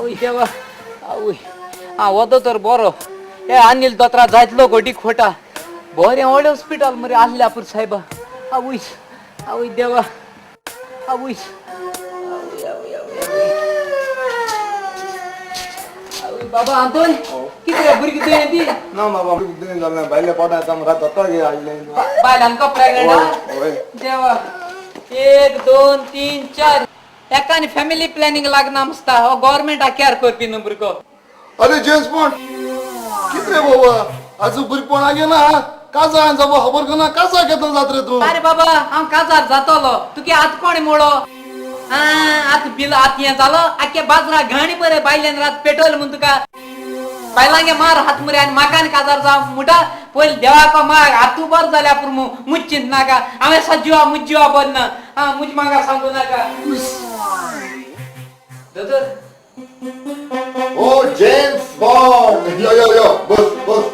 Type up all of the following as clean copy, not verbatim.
आवय देवा, आवय. हा, हो दोतोर बरो. हे अनिल दोतरा जायतलो घोटी खोटा. बरें व्हडलें हॉस्पिटल मरे आल्ल्यापूर साहेबा. आवय, आवय देवा, आवय, आवय, आवय, आवय, आवय. बाबा आंतोन, कितें भुरगीं तुवें ती? ना बाबा, दुयें जालें, भायल्या पोटा येता, रात दोतोर हाडलें. बायलांक प्रेग्नंट? हय. देवा, एक दोन तीन चार, एकाने फॅमिली प्लॅनिंग लागना मसता. हो गव्हर्मेंट केअर करपी न्हू भुरगो. अरे जेम्स बॉन्ड, कित रे बाबा, आजू भुरगेपणा गेला, काजार जावं खबर करना, काजार केन्ना जात रे तूं? अरे बाबा, हांव काजार जातलो. तुगे हात कोण मोडो? आत बिल आत हें जालो. आख्या बाजरा घाणी बरे बायल्यान रात पेटवले म्हूण तुका बायलांगे मार हात मरे आनी म्हाका आनी काजार जावं म्हणटा. पयलीं देवाको माग, हातू बरो जाल्या पुरो. मुज चिंत नाका. हांवें सजिवा मुज जिवा बरो ना. आं, मुज म्हाका सांगू नाका दोतोर. ओ जेम्स बॉन्ड, यो यो यो, बस बस,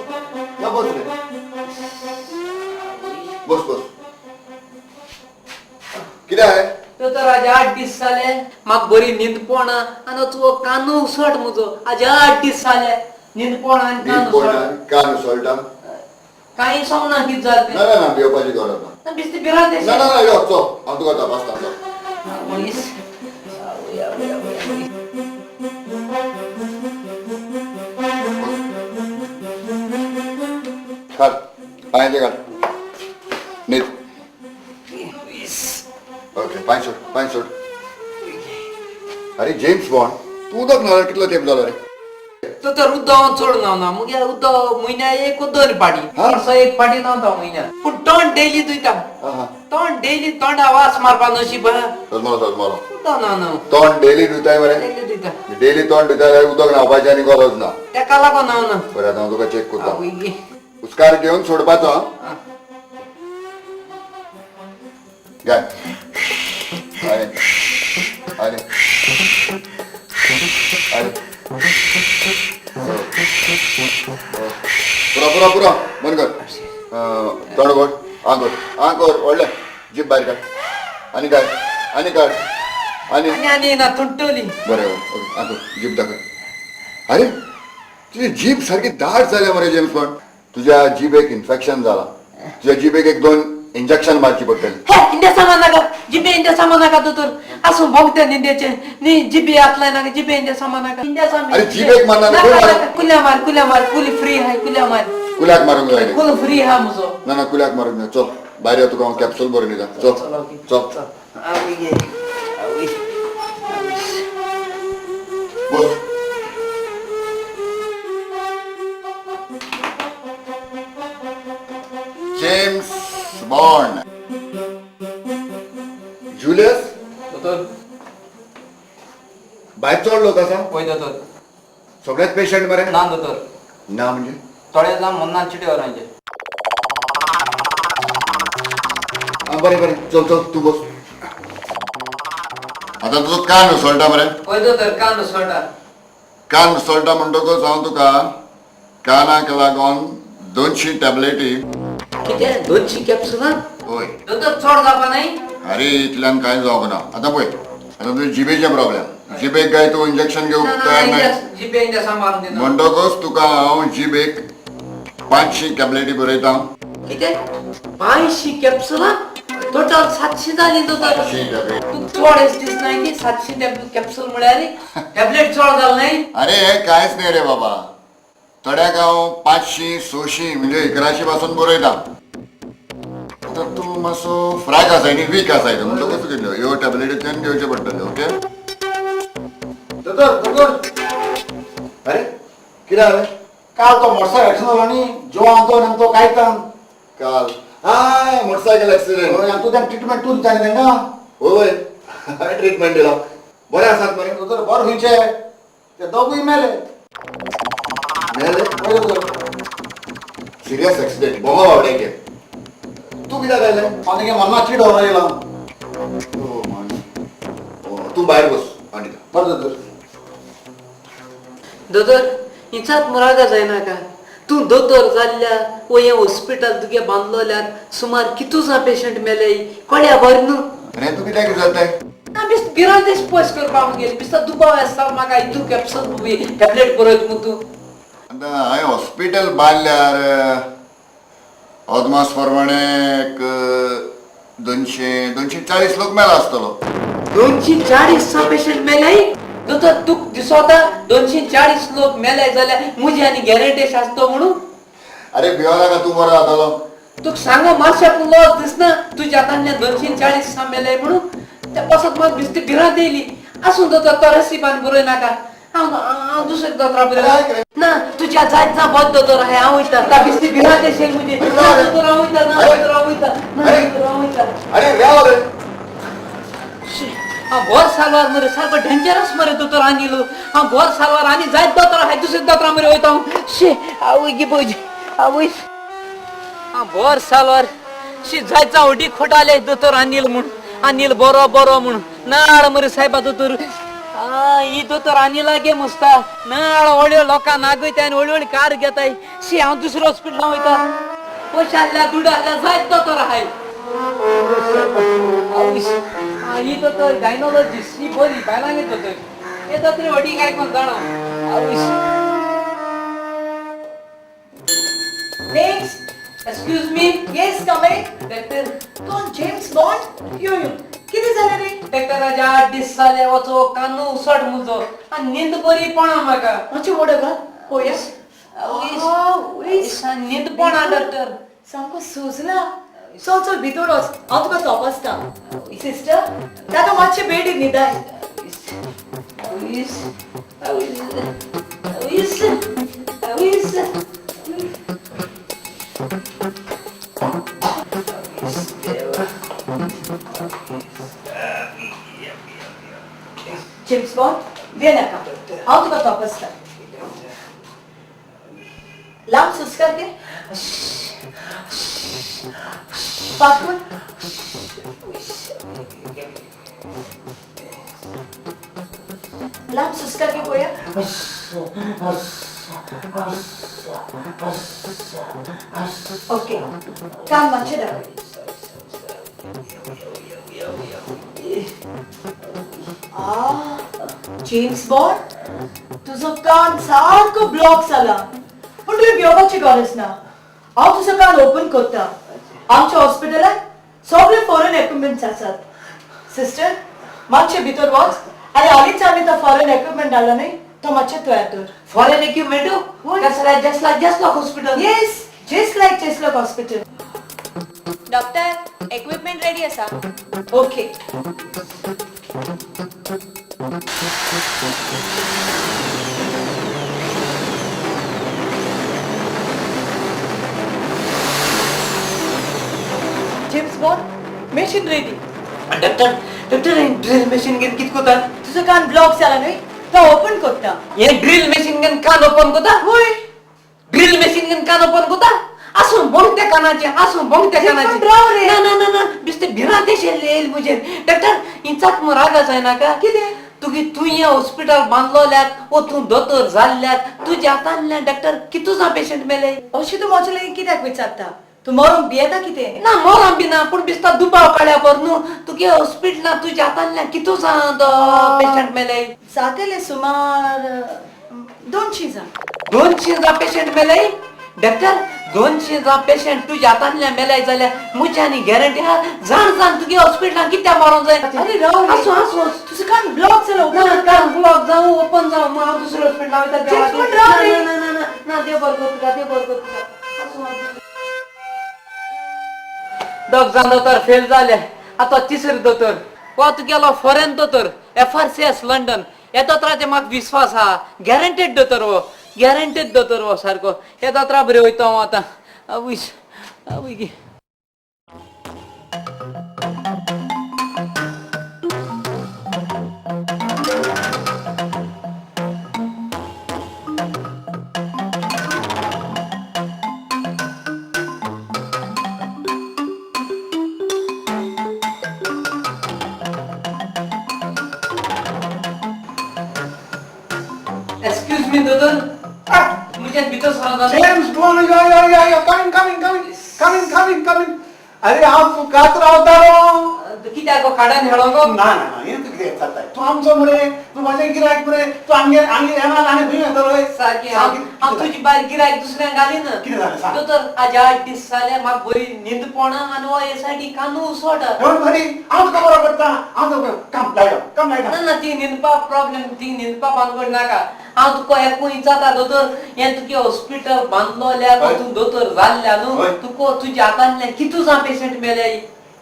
यो बस रे, बस बस. कितें आहे? दोतोर, आज 8 दीस जाले म्हाका बरी न्हीद पडना आनी तुजो कानू उसट म्हजो. आज 8 दीस जाले न्हीद पडना आनी कान न्हीद पडना? उसट. कान उसळटा? कांय समजना कितें जालें. ना ना ना, भिवपाची गरज ना. तें बेश्टी भिरांत. ना ना ना, यो चल, हांव तुका तपासता, चल. मनीस, आवय, आवय, आवय, आवय. काढ पांयाचे, काढ. न्हीद. ओके, पांय सोड, पांय सोड. अरे जेम्स बॉन्ड, तूं उदक न्हाल्यार कितलो तेंप जालो रे? तो तर उदक हांव चड न्हावना. मुगे उदक म्हयन्या एक दोन पाटी. हा? वर्सा एक पाटी न्हावता म्हयन्या, पूण तोंड डेली धुयता. हा हा तोंड डेली, तोंडा वास मारपा नशीब. सजमलो सजमलो. उदक न्हावना. तोंड डेली धुताय मरे? डेली धुयता. डेली तोंड धुताय जाल्यार उदक न्हावपाची आनी गरज ना. तेका लागून न्हावना. बरें, आतां हांव तुका चॅक करता. आवय. हुस्कार घेवन सोडपाचो, आं. घे आनी आनी आनी, पुरो पुरो पुरो, बंद कर. तोंड उगड, आं कर, आं कर, व्हडलें. जीभ भायर काड, आनी काड, आनी काड, आनी. आनी आनी ना, तुंटली. बरें, ओके, आं कर, जीभ दाखय. अरे, तुजी जीभ सारकी दाट जाल्या मरे जेम्स बॉन्ड. तुज्या जिबेक इन्फेक्शन जाला. तुज्या जिबेक एक दोन इंजेक्शन मारची पडटली. हे इंडिया सामान नाका, जिबे इंडिया सामान नाका दोतोर. आसूं, भोगते निंदेचे न्ही. जिबे हात नाका, जिबे इंडिया सामान नाका, इंडिया सामान. अरे, जिबेक मारना न्ही, खंय मार? कुल्या मार, कुल्या मार, कुली फ्री हाय, कुल्या मार. कुल्याक मारूंक जाय? कुल फ्री हा म्हजो. ना ना, कुल्याक मारूंक जाय. चल भायर यो, तुका हांव कॅप्सूल बरोवन दिता, चल. चल, ओके. चल. आवय गे, आवय. बस. James Bond Julius. दोतोर. भायर चड लोक आसा? वय दोतोर. सगळेच पेशंट मरे? ना दोतोर. ना म्हणजे? थोडे जाण मन्नान चिटे वरांचे. आं, बरें बरें, चल चल, तूं बस. आतां तुजो कान उसळटा मरे? वय दोतोर, कान उसळटा. कान उसळटा म्हणटकच हांव तुका कानाक लागून 200 टॅबलेटी. कितें, 200 कॅप्सुलां? हय. दोतोर, चड जावपा न्हय? अरे, इतल्यान कांय जावंक ना. आतां पळय, आतां तुजे जिबेचे प्रॉब्लेम. जिबेक काय तूं इंजेक्शन घेवंक तयार नाही? जिबे इंडिया सांबाळून दिना. म्हणटकच तुका हांव जिबेक 500 टॅबलेटी बरयता. कितें, 500 कॅप्सुलां? टोटल 700 जाली दोतोर. 700 टॅबलेट. तूं चड दिसना की 700 कॅप्सूल म्हळ्यार टॅबलेट चड जाल न्हय? अरे, हे कांयच न्ही रे बाबा. थोड्याक हांव 500 600 म्हणजे 1100 पासून बरयता. आतां तूं मातसो फ्रॅक आसाय न्ही, वीक आसाय तूं, म्हणटकच तुका ह्यो टॅबलेटींतल्यान घेवच्यो पडटल्यो, ओके? दोतोर, दोतोर. अरे, कितें जालें? काल तो मोटरसायकल एक्सिडेंट जालो न्ही, जो आंतोन आनी तो कायतान. काल हा मोटरसायकल एक्सिडेंट. हय, आनी तूं तेंका ट्रिटमेंट तूं दिता न्ही तेंकां? होय, हांवें ट्रिटमेंट दिला. बरें आसात मरे? दोतोर, बरें खंयचे, ते दोगूय मेले. मेले? हय दोतोर. सिरियस एक्सिडेंट, बोमा बावड्याचे. तूं कित्याक आयलें? हांव तेंगे मन्ना चीड व्हरोन येयला. ओ मान. ओ, तूं भायर बस आनी बरें दोतोर. दोतोर, हिंचात मुरागा जायनाका. तूं दोतोर जाल्ल्या वो हें हॉस्पिटल तुगे बांदलोल्यात सुमार कितू जाण पेशंट मेले, कोड्या बरें न्हू. अरे, तूं कित्याक विचारताय? ना. आनी बेश्ट भिरांतेश पयस करपा मुगेली बेश्टा दुबाव आसता म्हाका हितू कॅप्सूल टॅबलेट बरयत म्हूण तूं. आतां हांवें हॉस्पिटल बांदल्यार अदमास प्रमाणे एक 240 लोक मेला आसतलो. 240 पेशंट मेले? दोतोर तुका दिसोता 240 लोक मेले जाल्यार मुजी आनी गॅरंटी आसतो म्हणून? अरे भियो नाका, तूं बरो जातलो. तुका सांगो मातशें पूण लॉस दिसना तुज्या हातांतल्यान 240 मेले म्हणून? त्या पासत म्हाका बेश्टी भिरांत येयली. आसूं दोतोर, तो रेसिपान बरय नाका, हांव हांव दुसरे दोतोरा बरय ना. तुज्या जायत ना बरो दोतोर आहाय, हांव वयता. ता बेश्टी भिरांत येशील मुजी. ना दोतोर हांव वयता, ना दोतोर हांव वयता, ना दोतोर हांव वयता. अरे राव रे. हांव बोर सालवार मरे, सारको डेंजरस मरे दोतोर अनिल. हांव बोर सालवार आनी जायत दोतोर आहाय, दुसरे दोतोरा मरे वयता हांव. शी आवय गे पळय आवय. हांव बोर सालवार शी जायत जावं उडी खोटाले दोतोर अनिल म्हूण, अनिल बरो बरो म्हूण नाळ मरे सायबा दोतोर. ही दोतोर अनिला गे मुसता नाळ व्हडल्यो लोकांक नागयताय आनी व्हडली व्हडली कार घेताय. शी हांव दुसऱ्या हॉस्पिटलां वयता. पयशे आहल्यार दुडू आहल्यार जायत दोतोर आहाय. ही दोतोर गायनोलॉजिस्ट, ही बरी बायलांगे दोतोर. हे दोतोर व्हडी काय कोण जाणा. Next. Excuse me. Yes, come in. Doctor. कोण जेम्स बॉन्ड? यो यो, कितें जालें रे? डॉक्टराच्या 8 दीस जाले वचो कानू उसट मुजो आनी न्हीद बरी पडना म्हाका. मातशें वड घाल पळोवया. न्हीद पडना डॉक्टर. सामको सुजला. चल चल भितर वच, हांव तुका तपासता. सिस्टर, ताका मातशें बेडीर न्हिदाय. जेम्स बॉन्ड, वे नाका, हांव तुका तपासता. लांब सुस्कार घे. फाटकून. लांब सुस्कार घे पळोवया. ओके, कान मातशें दाखय. जेम्स बॉन्ड, तुजो कान सारको ब्लॉक जाला, पूण तुवें भिवपाची गरज ना. हांव तुजो कान ओपन करता. आमच्या हॉस्पिटलांत सगळे फॉरेन इक्विपमेंट्स आसात. सिस्टर, मातशें भितर वच आनी हालींच आमी तो फॉरेन इक्विपमेंट हाडला न्हय, तो मातशें तयार दवर. Foreign equipment? Just like Jaslok hospital? Yes, just like Jaslok hospital. Doctor, equipment ready आसा. Okay. James Bond, machine ready. Doctor, doctor, drill machine घेवन कितें करता? तुजो कान ब्लॉक जाला न्हय, तो ओपन करता. हे ड्रिल मशीन घेवन कान ओपन करता? हय. ड्रिल मशीन घेवन कान ओपन करता? आसूं बोंगत्या कानाचें, आसूं बोंगत्या कानाचें. राव रे. ना ना ना ना, बेश्टें भिरांत येयली म्हजेर. डॉक्टर, इंचाक म्हूण रागा जायनाका. कितें? तुगे तूं हें हॉस्पिटल बांदलोल्यात वो तूं दोतोर जाल्ल्यात, तुज्या हातांतल्यान डॉक्टर कितू जाण पेशंट मेले? अशें तूं म्हजे लागीं कित्याक विचारता? तूं मरोंक भियेता कितें? ना मरोंक बी ना, पूण बेश्टा दुबाव काडल्या बरो न्हू. तुगे हॉस्पिटलांत तुज्या हातांतल्यान कितू जाण पेशंट मेले? जातले सुमार 200 जाण. 200 जाण पेशंट मेले? डॉक्टर, 200 जाण पेशंट तुज्या हातांतल्यान मेले जाल्यार म्हजी आनी गॅरंटी आहा, जाण जाण तुगे हॉस्पिटलांत कित्याक मरोंक जाय? अरे राव रे. आसूं आसूं. तुजो कान ब्लॉक जालो. ना कान ब्लॉक जावं ओपन जावं, हांव दुसऱ्या हॉस्पिटलांत वयता. जेम्स बॉन्ड, राव रे. ना ना ना ना, देव बरो करूं तुका, देव बरो करूं तुका. आसूं आसूं. दोग जाण दोतोर फेल जाले, आतां तिसरो दोतोर हो तुगेलो फॉरेन दोतोर, FRCS London. ह्या दोतोराचेर म्हाका विस्वास आहा, गॅरंटेड दोतोर हो, गॅरंटेड दोतोर हो सारको. ह्या दोतोरा बरें वयता हांव आतां. आवय आवय गे. Excuse me, दोतोर, म्हज्यान भितर सरोंक जाता? जेम्स बॉन्ड, यो यो यो यो, coming coming coming coming coming coming. अरे हांव तुकाच रावतालो. कित्याक? गो खाड्यान हेळो गो. ना ना ना, हें तूं कितें जाता? तूं आमचो मरे, तूं म्हाजें गिरायक मरे. तूं आमगेर आमगेर येना आनी खंय येतलो? सारकें. हांव तुजी बायल गिरायक दुसऱ्यांक घाली ना. कितें जालें सांग. दोतोर, आज 8 दीस जाले, म्हाका बरी न्हीद पडना आनी हो हे सायडी कानू उसोटा. Don't worry, हांव तुका बरो करता. हांव तुका काम लायलो, काम लायता. ना ना, ती न्हिदपा प्रॉब्लेम, ती न्हिदपा भानगड नाका. हांव तुका एकूय विचारता दोतोर, हें तुगे हॉस्पिटल बांदलोल्या, तूं दोतोर जाल्ल्या न्हू, तुका तुज्या हातांतल्यान कितू जाण पेशंट मेले?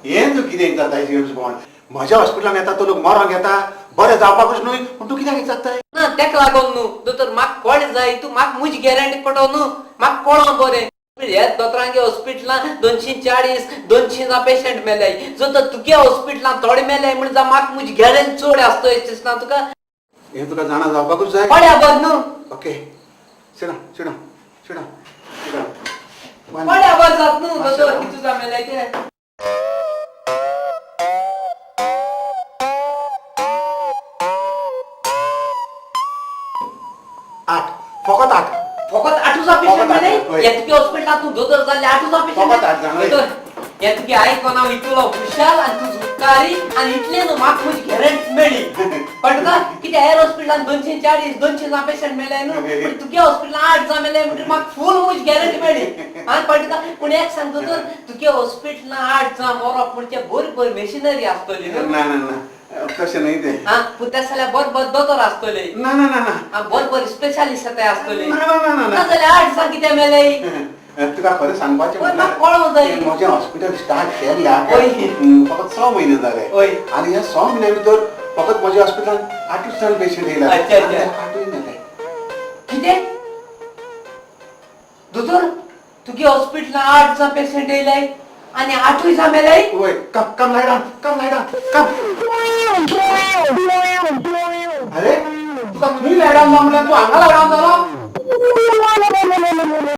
हें तूं कितें विचारता जेम्स बॉन्ड? म्हज्या हॉस्पिटलान येता तो लोक मरोंक येता, बरें जावपाकूच न्हय. पूण तूं कित्याक विचारताय? ना, तेका लागून न्हू दोतोर, म्हाका कोण जाय, तूं म्हाका म्हजी गॅरंटी पटो न्हू, म्हाका कळों बरें. ह्या दोतोरांगे हॉस्पिटलान 240 200 जाण पेशंट मेले, जो तर तुगे हॉस्पिटलान थोडे मेले म्हण जा म्हाका म्हजी गॅरंटी चड आसतो अशें दिसना तुका? हें तुका जाणा जावपाकूच जाय. पळया बर न्हू. ओके, सिडा सिडा सिडा. पळया बर जात न्हू दोतोर, कितू जाण मेले ते. 8, फकत 8. फकत आठूच पेशंट फकत मेले? 8, हय. हे तुगे हॉस्पिटलान तूं दोतोर जाल्ले आठूच पेशंट? फकत 8 जाण, हय. दोतोर, हे तुगे आयकोन हांव इतलो खुशाल आनी तूं उपकारी आनी इतलें न्हू, म्हाका म्हजी गॅरंटी मेळ्ळी, कळटा तुका? कित्याक हेर हॉस्पिटलान 240 200 जाण पेशंट मेले न्हू, पूण तुगे हॉस्पिटलान 8 जाण मेले म्हणटकीर म्हाका फूल म्हजी गॅरंटी मेळ्ळी. आं, कळटा तुका? पूण एक सांग दोतोर, तुगे हॉस्पिटलान 8 जाण मरोप म्हणजे बरी बरी मेशिनरी आसतली न्हू? ना ना ना, तशें न्हय तें. आं, पूण तें जाल्यार बरे बरे दोतोर आसतले? ना ना ना ना. आं, बरे बरे स्पेशालिस्ट आतां आसतले? ना ना ना ना. ना जाल्यार 8 जाण कित्याक मेले? तुका खरें सांगपाचें हय, म्हाका कळोंक जाय. म्हळ्यार म्हजें हॉस्पिटल स्टार्ट केल्ल्या फकत 6 म्हयने जाले आनी ह्या 6 म्हयन्या भितर फकत म्हज्या हॉस्पिटलान 8ूच जाण पेशंट येयला. अच्छा, अच्छा. 8ूय मेले. कितें दोतोर, तुगे हॉस्पिटलान 8 जाण पेशंट येयले आनी 8ूय जाण मेले? वय. Come come, lie down, come lie down, come. अरे, तुका खंय लाय डावन जा म्हणल्यार तूं हांगा लाय डावन जालो.